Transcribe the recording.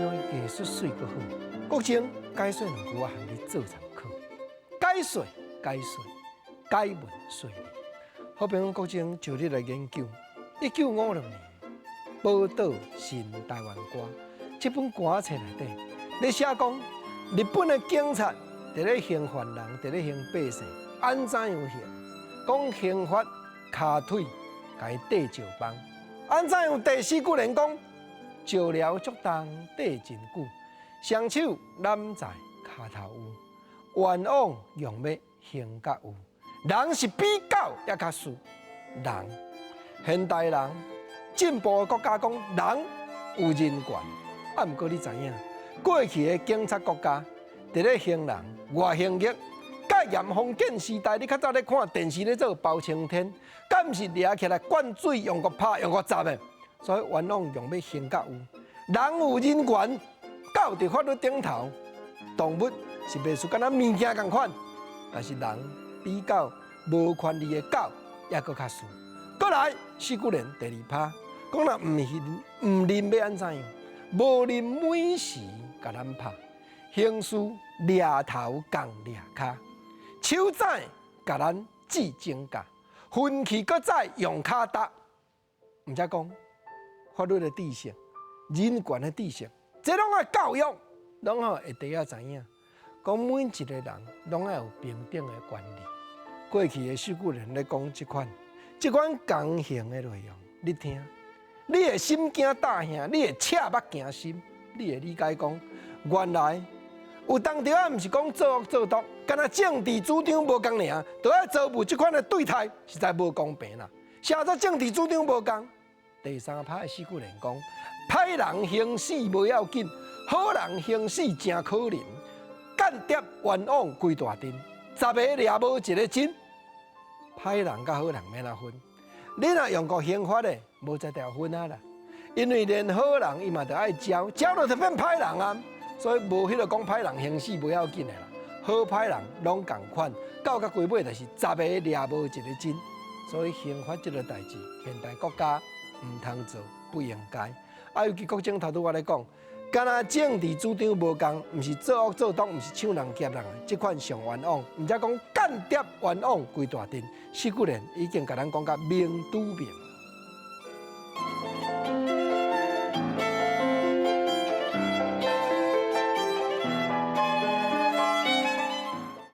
朋友藝術媠閣好。國政解說兩句，我含你做參考。解說解說解文說理。好朋友國政就你來研究，1956年《寶島新台灣歌》這本歌冊內底，咧寫講日本的警察佇咧刑罰人，佇咧刑百姓，按怎樣刑？講刑罰跤腿，共伊綴石枋。按怎樣？第四句連講，石寮足重綴真久，雙手攬在跤頭有，冤枉用欲刑甲有。人是比狗猶較輸。人，現代人進步的國家講人有人權，啊，毋過你知影，過去的警察國家佇咧刑人，外刑役，戒嚴封建時代，你較早咧看電視咧做包青天，敢毋是掠起來灌水用閣拍用閣鍘的？所以冤枉用欲刑甲有，人有人權，狗佇法律頂頭，動物是袂輸，敢若物件仝款，但是人比狗無權利的狗猶閣較輸。閣來四句聯第二拍，講若毋認毋認欲按怎樣？無認每時共咱拍，刑事掠頭仝掠跤，手指共咱指指甲，分去閣再用跤踏。毋才講法律的知識、人權的知識，這攏愛教育，攏吼會得仔知影。講每一個人攏愛有平等的權利。過去的四句聯咧講這款公刑的內容，你聽，你會心驚膽嚇，你會赤目驚心，你會理解講，原來有當時仔毋是講作惡作毒，敢若政治主張無仝爾，就愛遭遇這款的對待，實在無公平啦。啥做政治主張無仝？第三拍的四句聯講，歹人刑死無要緊，好人刑死誠可憐。間諜冤枉規大陣，十个掠無一个真。歹人佮好人欲按怎分？你若用過刑法的，無才調分啊啦。因為連好人伊嘛著愛招，招了就變歹人啊。所以無彼個講歹人刑死無要緊的啦，好歹人攏仝款，到甲規尾就是十个掠無一个真。所以刑法這個代誌，現代國家毋通做，不應該。啊，尤其國政頭拄我咧講，敢若政治主張無仝，毋是作惡作毒，毋是搶人劫人，這款上冤枉。毋才講間諜冤枉規大陣，四句聯已經共咱講甲明拄明。